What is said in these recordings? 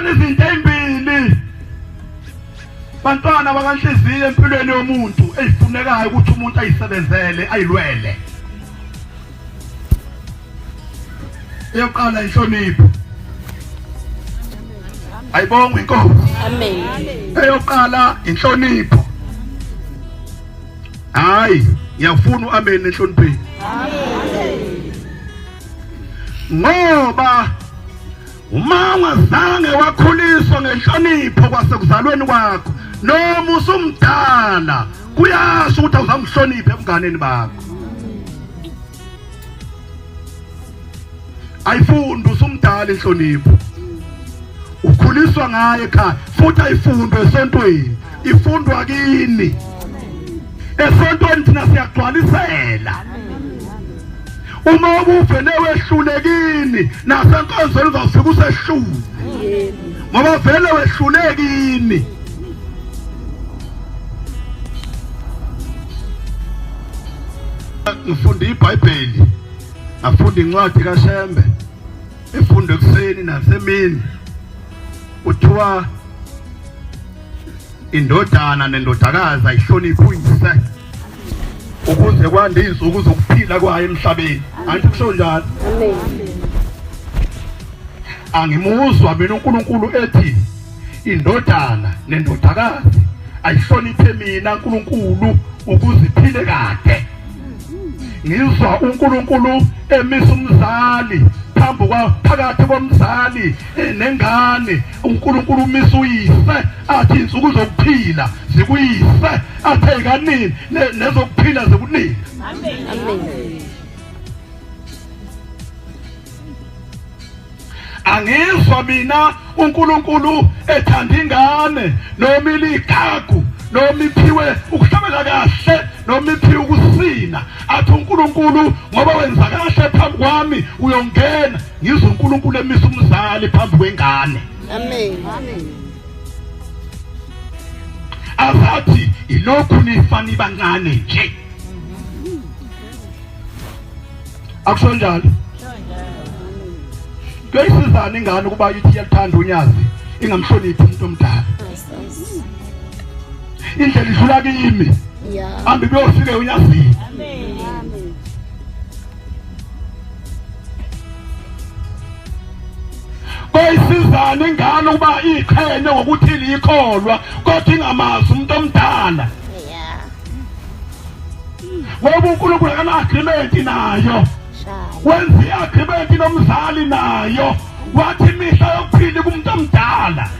Kukhona izinto ezimbili bantwana bakanhliziyo empilweni yomuntu ezifunekayo ukuthi umuntu ayisebenzele ayilwele. Eyokuqala inhlonipho. Ayibongwe inkosi. Amen. Eyokuqala inhlonipho. Hayi, ngiyafuna uamen enhlonipheni. Amen. Ngoba uma ungazange wakhuliswa ngenhlonipho kwasekuzalweni kwakho noma usumdala kuyasho ukuthi awuzange uhloniphe ebunganeni bakho. Ayifundi usumdala inhlonipho. Ukhuliswa ngaye ekhaya futhi ayifundwe esontweni, ifundwa kini. Esontweni thina siyagcwalisela. Uma ubuvele wehlulekini nasenkonzweni uzofika usehlule. Ngoba vele wehlulekini. Ngifunda iBhayibheli, ngafunda incwadi kaShembe efundwa ekuseni nasemini. Kuthiwa indodana nendodakazi ayihloniphi uyise ukuze kwande izinsuku zokuphila kwayo emhlabeni. Angithi kusho njalo? Amen. Angimuzwa mina uNkulunkulu ethi indodana nendodakazi ayihloniphe mina uNkulunkulu ukuze iphile kade. Ngizwa uNkulunkulu emisa umzali phambi kwa phakathi komzali nengane. uNkulunkulu umisa uyise athi insuku zokuphila zikuyise, athe kanini nezokuphila zikunini. Amen. Amen. Angizwa mina uNkulunkulu ethanda ingane noma iligagu noma iphiwe ukuhlabela kahle noma iphiwe ukusina, athi uNkulunkulu ngoba wenza kahle phambi kwami uyongena. Ngizwa uNkulunkulu emisa umzali phambi kwengane. Amen. Amen. Azathi ilokhu nifana ibancane nje. Akusho njalo. Kuyisizana ingane ukuba ithi iyaluthanda unyazi ingamhloniphi umuntu omdala. Indlela idlula kimi. Hambe kuyofika unyazini. Amen. Koyisizana ingane ukuba iqhenye ngokuthi liyikholwa kodwa ingamazi umuntu omdala. Ngoba uNkulunkulu akana agreement nayo. Wenza i-agreement nomzali nayo. Wathi imihla yokuphila kumuntu omdala.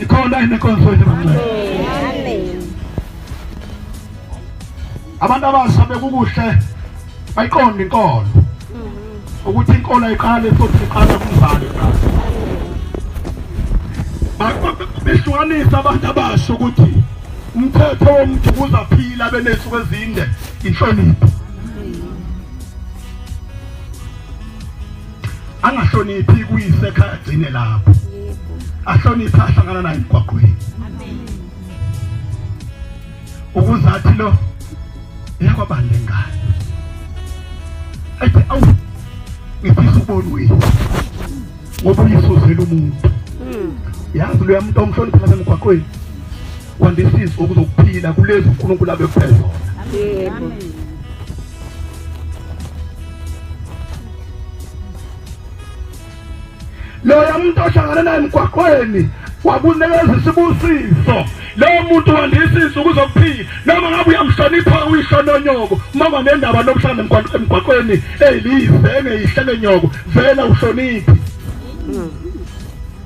Ikhona yini inkonzo yethu bangcwele? Amen. Abantu abasha bekukuhle bayiqonde inkolo. Ukuthi inkolo ayiqale futhi iqala kumzali kuqala. Behlukanisa abantu abasha ukuthi umthetho womuntu ukuze aphile abe nezinsuku ezinde inhlonipho. Angahloniphi kuyise ekhaya agcine lapho. Ahloniphe ahlangana naye emgwaqweni. Ukuze athi lo iyakwabani lengane. Athi awu ngifisa ukubona uyise. Ngoba uyise uzela umuntu. Yazi loya muntu omhlonipha nasemgwaqweni. Wandisa izinsuku zokuphila kulezi uNkulunkulu abekuphe zona. Yebo. Loya muntu ohlangana naye emgwaqweni wakunikeza isibusiso. Lowo muntu wandisa izinsuku zokuphila noma ngabe uyamhlonipha uyihlo nonyoko. Uma unganendaba nokuhlangana emgwaqweni eyilize engeyihle ngenyoko, vela uhloniphi.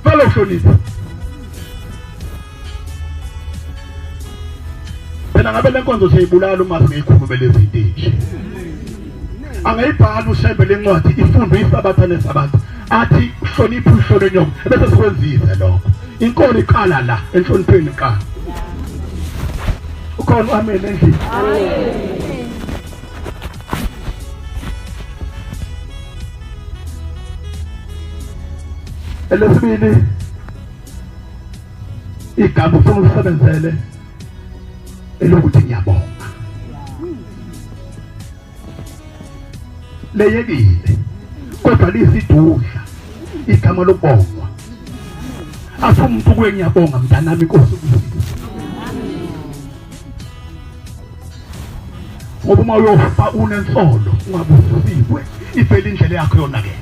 Vela uhloniphi. Phela ngabe lenkonzo siyibulala uma singeyikhulume lezi zinto nje. Angayibhala uShembe lencwadi ifundwe isabatha nesabatha athi hlonipha uyihlo nenyoko bese sikwenzile lokho. Inkolo iqala la enhlonipheni iqala. Ukhona amen endlini. Amen. Elesibili igama ufuna ulisebenzele elokuthi ngiyabonga. Leyekile kodwa liyisidudla. Igama lokubongwa. Athi umuntu kuye ngiyabonga mntanami inkosi ikubusise. Ngoba uma uyofa unensolo ungabusisiwe ivele indlela yakho yonakele.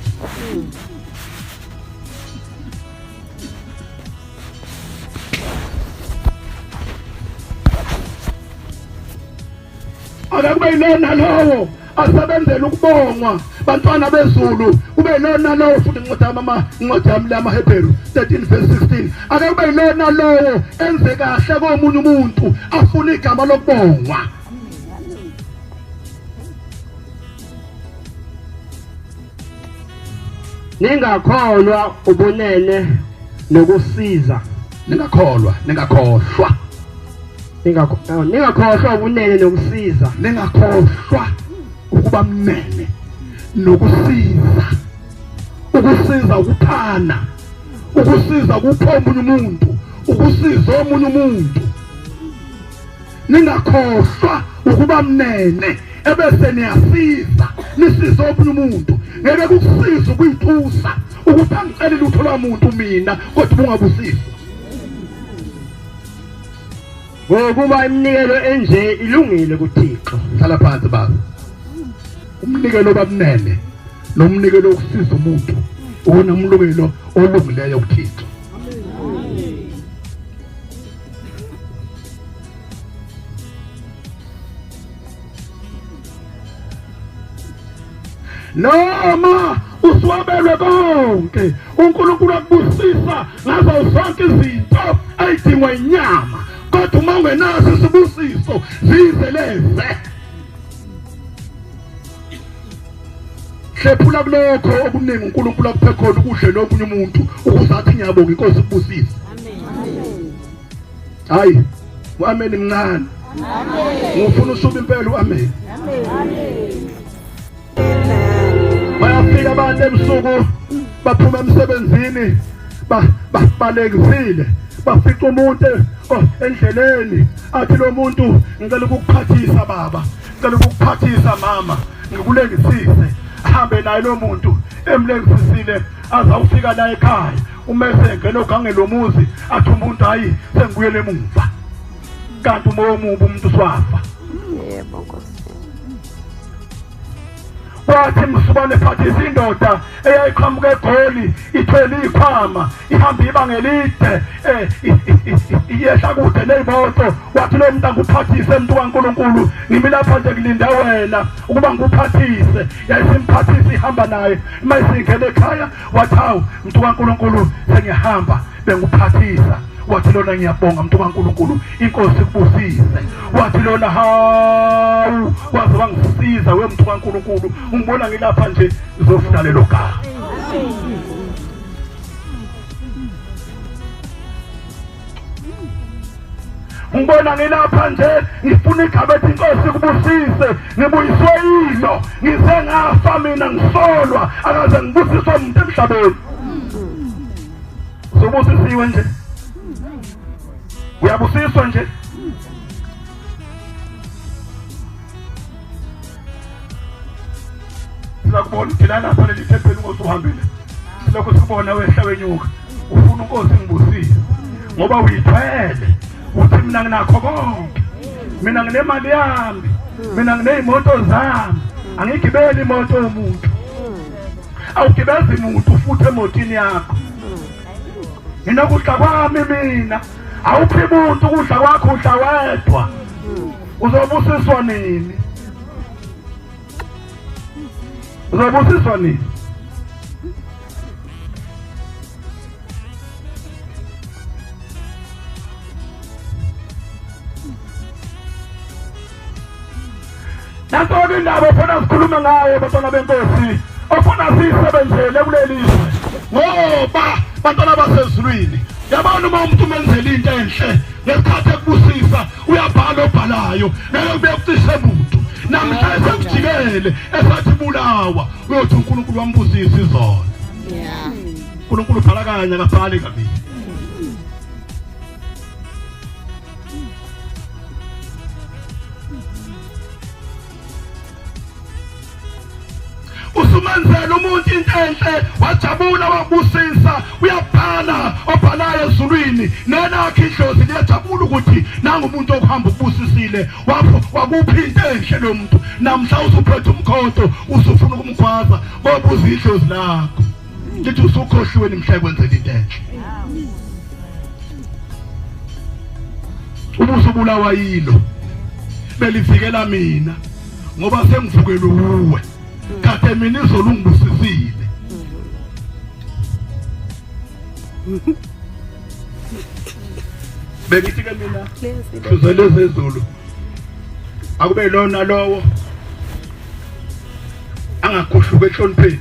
Akakube yilona lowo asebenzela ukubongwa bantwana bezulu kube yilona lowo futhi incwadi yami incwadi yami lamaHebheru 13 verse 16 ake kube yilona lowo enze kahle komunye umuntu afuna igama lokubongwa. Ningakholwa ubunene nokusiza. Ningakholwa, ningakhohlwa. Ningakhohlwa ubunene nokusiza. Ningakhohlwa ukuba mnene nokusiza. Ukusiza ukuphana. Ukusiza ukupha omunye umuntu, ukusiza omunye umuntu. Ningakhohlwa ukuba mnene ebese niyasiza nisize omunye umuntu. Ngeke kukusize ukuyitusa ukuthi angiceli lutho lwamuntu mina kodwa ubungabusiswa. Ngokuba iminikelo enje ilungile kuThixo. Hlala phansi baba. Umnikelo obamnene nomnikelo wokusiza umuntu uwona umlungelo olungileyo kuThixo. Noma usuwabelwe konke uNkulunkulu akubusisa ngazo zonke izinto ayidingwa inyama kodwa uma ungenaso isibusiso zize leze. Hlephula kulokho okuningi uNkulunkulu akuphe khona ukudle nomunye umuntu ukuze athi ngiyabonga inkosi ikubusise. Hayi, uamen mncane. Ngifuna usuke impela uamen. Bayafika abantu ebusuku baphuma emsebenzini balekisile bafica umuntu oh, endleleni athi lo muntu ngicela ukukuphathisa baba ngicela ukukuphathisa mama ngikulengisise ahambe naye lo muntu emlengisisile azawufika la ekhaya uma esengena ogangeni lomuzi athi umuntu hayi sengibuyele emuva kanti umoya omubi umuntu uswafa. Yebo Nkosi. Kwathi msubane phathisa indoda eyayiqhamuka eGoli ithwele ikhwama ihamba ibanga elide eh, iyehla kude neyimoto wathi lo muntu anguphathise mntu kaNkulunkulu ngimi lapha nje ngilinde wena ukuba ngikuphathise yayisimphathisa ihamba naye uma isingena ekhaya wathi hawu mntu kaNkulunkulu sengiyahamba benguphathisa wathi lona ngiyabonga mntu kaNkulunkulu inkosi ikubusise wathi lona hawu waze wangisiza we mntu kaNkulunkulu ungibona ngilapha nje ngizofuna lelo gama. Ngibona ngilapha nje ngifuna igama ethi inkosi ikubusise ngibuyiswe yilo ngize ngafa mina ngisolwa akaze ngibusiswe umuntu emhlabeni. Sobusisiwe nje uyabusiswa nje. Sizakubona uphila lapha leli thempeli unkosi uhambile silokhu sikubona wehla wenyuka ufuna unkosi ngibusise ngoba uyithwele uthi mina nginakho konke mina nginemali yami mina nginey'moto zami angigibeli imoto yomuntu awugibezi muntu futhi emotini yakho nginokudla kwami mina awuphi muntu ukudla kwakho udla wedwa uzobusiswa nini uzobusiswa nini Nanso-ke indaba ofuna sikhulume ngayo bantwana benkosi ofuna siyisebenzele kuleli zwe ngoba bantwana basezulwini yabona uma umuntu umenzela into enhle ngesikhathi ekubusisa uyabhala obhalayo ngeke kube kucishe muntu namhla esekujikele esathi bulawa uyothi uNkulunkulu wambusisa izolo. uNkulunkulu ubhala kanye akabhali kabili. Usumenzela umuntu into enhle, wajabula wabusisa, uyabhala obhalayo ezulwini, nelakhe idlozi liyajabula ukuthi nangu umuntu okuhamba ukubusisile, wakuphi into enhle lo muntu. Namhla usuphethe umkhonto usufuna ukumgwaza ngoba uzidlozi lakho lithi usukhohliwe nimhla ekwenzela into enhle. Ubusubulawa yilo belivikela mina ngoba sengivukelwe uwe, kade mina izolo ungibusisile. Bengithi ke mina hluzele zezulu akube lona lowo angagushuka enhlonipheni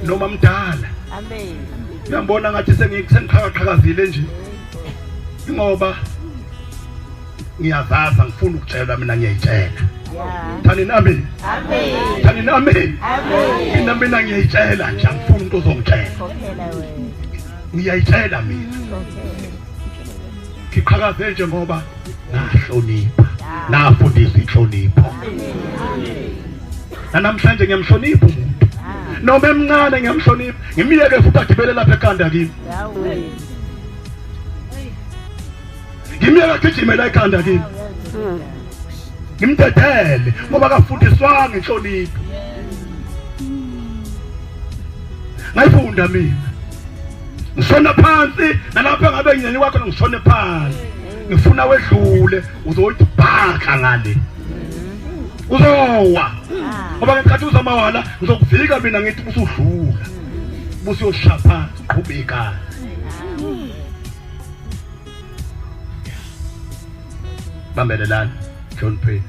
noma mdala. Amen. Uyambona ngathi sengiqhakaqhakazile nje ngoba ngiyazaza, ngifuna ukutshelwa mina, ngiyayitshela. Thani nami. Amen. Thani nami. Amen. Mina ngiyayitshela nje, angifuni umuntu ozongitshela. Khokhela wena. Ngiyayitshela mina. Khokhela. Ngiqhakaze nje ngoba ngahlonipha, ngafundiswa inhlonipho. Namhlanje ngiyamhlonipha umuntu noma emncane, ngiyamhlonipha, ngimiyeke futhi agibele lapha ekhanda kimi. Yahweh. Ngimiyeke agijime la ekhanda kimi, ngimdedele ngoba kafundiswanga inhlonipho. Ngayifunda mina, ngishona phansi nalapho engabe nginyenyuka khona, ngishone phansi, ngifuna wedlule, uzothi bhaka ngale, uzowa ngoba ngesikhathi uzamawala ngizokuvika mina, ngithi usudlula busuyoshaya phansi, qhubeka. Bambelelani, hlonipheni.